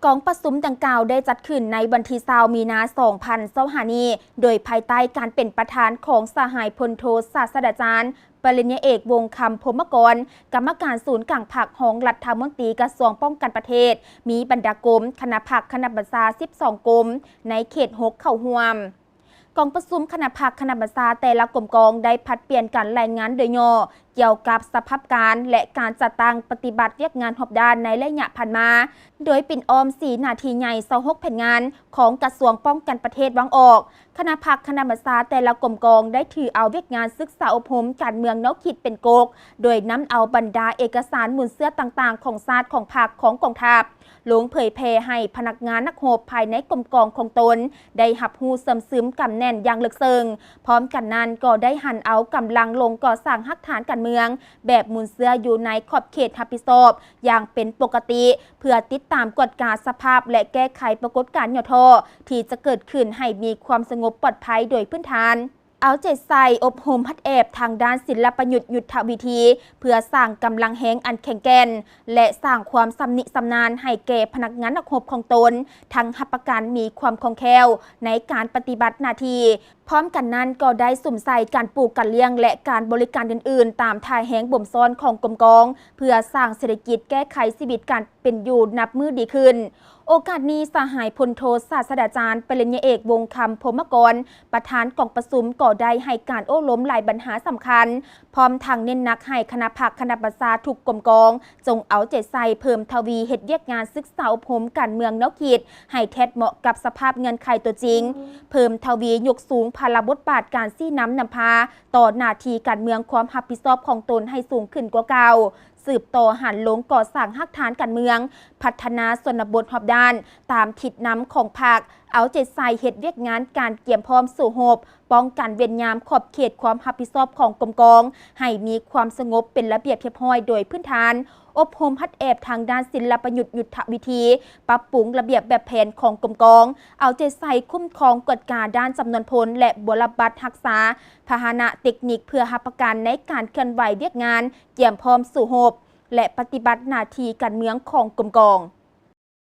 ກອງປະຊຸມດັ່ງກ່າວໄດ້ຈັດຂຶ້ນໃນວັນທີຊາວ ມີນາ ສອງພັນຊາວຫ້ານີ້ ໂດຍພາຍໃຕ້ການເປັນປະທານຂອງສະຫາຍພົນໂທສາດສະດາຈານ ປະລິນຍາເອກ ວົງຄຳ ພົມມະກອນ ກຳມະການສູນກາງພັກ, ຮອງລັດຖະມົນຕີກະຊວງປ້ອງກັນປະເທດ, ມີບັນດາກົມ, ຄະນະພັກ, ຄະນະບັນຊາ ສິບສອງກົມ ໃນເຂດຫົກເຂົ້າຮ່ວມ. ກອງປະຊຸມຄະນະພັກ, ຄະນະບັນຊາແຕ່ລະກົມກອງໄດ້ຜັດປ່ຽນກັນລາຍງານໂດຍຫຍໍ້ກ່ຽວກັບສະພາບການ ແລະ ການຈັດຕັ້ງປະຕິບັດວຽກງານຮອບດ້ານໃນໄລຍະຜ່ານມາ, ໂດຍປິ່ນອ້ອມສີ່ໜ້າທີ່ໃຫຍ່ ຊາວຫົກແຜນງານຂອງກະຊວງປ້ອງກັນປະເທດວາງອອກ. ຄະນະພັກ, ຄະນະບັນຊາແຕ່ລະກົມກອງໄດ້ຖືເອົາວຽກງານສຶກສາອົບຮົມການເມືອງແນວຄິດເປັນກົກ, ໂດຍນຳເອົາບັນດາເອກະສານມູນເຊື້ອຕ່າງໆຂອງຊາດ, ຂອງພັກ, ຂອງກອງທັບ ລົງເຜີຍແຜ່ໃຫ້ພະນັກງານນັກຮົບພາຍໃນກົມກອງຂອງຕົນໄດ້ຮັບຮູ້ເຊື່ອມຊຶມກຳແໜ້ນຢ່າງເລິກເຊິ່ງ. ພ້ອມກັນນັ້ນກໍໄດ້ຫັນເອົາກຳລັງລົງກໍ່ສ້າງຮາກຖານການເມືອງແບບມູນເຊື້ອຢູ່ໃນຂອບເຂດຮັບຜິດຊອບຢ່າງເປັນປົກກະຕິ ເພື່ອຕິດຕາມກວດກາສະພາບ ແລະ ແກ້ໄຂປາກົດການຫຍໍ້ທໍ້ທີ່ຈະເກີດຂຶ້ນໃຫ້ມີຄວາມສະຫງົບປອດໄພໂດຍພື້ນຖານ. ເອົາໃຈໃສ່ອົບຮົມຫັດແອບທາງດ້ານສິນລະປະຍຸດຍຸດທະວິທີ ເພື່ອສ້າງກຳລັງແຮງອັນແຂງແກ່ນ ແລະ ສ້າງຄວາມຊຳນິຊຳນານໃຫ້ແກ່ພະນັກງານນັກຮົບຂອງຕົນ, ທັງຮັບປະກັນມີຄວາມຄ່ອງແຄ້ວໃນການປະຕິບັດໜ້າທີ່, ພ້ອມກັນນັ້ນກໍໄດ້ສຸມໃສ່ການປູກການລ້ຽງ ແລະ ການບໍລິການອື່ນໆ ຕາມທ່າແຮງບົ່ມຊ້ອນຂອງກົມກອງ ເພື່ອສ້າງເສດຖະກິດແກ້ໄຂຊີວິດການເປັນຢູ່ນັບມື້ດີຂຶ້ນ. ໂອກາດນີ້ ສະຫາຍພົນໂທສາດສະດາຈານ ປະລິນຍາເອກ ວົງຄຳ ພົມມະກອນ ປະທານກອງປະຊຸມ ກໍໄດ້ໃຫ້ການໂອ້ລົມຫຼາຍບັນຫາສຳຄັນ, ພ້ອມທັງເນັ້ນໜັກໃຫ້ຄະນະພັກ, ຄະນະບັນຊາທຸກກົມກອງ ຈົ່ງເອົາໃຈໃສ່ເພີ່ມທະວີເຮັດວຽກງານສຶກສາອົບຮົມການເມືອງແນວຄິດໃຫ້ແທດເໝາະກັບສະພາບເງື່ອນໄຂຕົວຈິງ, ເພີ່ມທະວີຍົກສູງພາລະບົດບາດການຊີ້ນຳນຳພາຕໍ່ໜ້າທີ່ການເມືອງ, ຄວາມຮັບຜິດຊອບຂອງຕົນໃຫ້ສູງຂຶ້ນກວ່າເກົ່າ, ສືບຕໍ່ຫັນລົງກໍ່ສ້າງຮາກຖານການເມືອງ, ພັດທະນາຊົນນະບົດຮອບດ້ານຕາມທິດນຳຂອງພັກ, ເອົາໃຈໃສ່ເຮັດວຽກງານການກຽມພ້ອມສູ້ຮົບ, ປ້ອງກັນເວນຍາມຂອບເຂດຄວາມຮັບຜິດຊອບຂອງກົມກອງ ໃຫ້ມີຄວາມສະຫງົບເປັນລະບຽບຮຽບຮ້ອຍໂດຍພື້ນຖານ, ອົບຮົມຫັດແອບທາງດ້ານສິນລະປະຍຸດຍຸດທະວິທີ, ປັບປຸງລະບຽບແບບແຜນຂອງກົມກອງ, ເອົາໃຈໃສ່ຄຸ້ມຄອງກວດກາດ້ານຈຳນວນພົນ ແລະ ບົວລະບັດຮັກສາພາຫະນະເຕັກນິກ ເພື່ອຮັບປະກັນໃນການເຄື່ອນໄຫວວຽກງານກຽມພ້ອມສູ້ຮົບ ແລະ ປະຕິບັດໜ້າທີ່ການເມືອງຂອງກົມກອງ.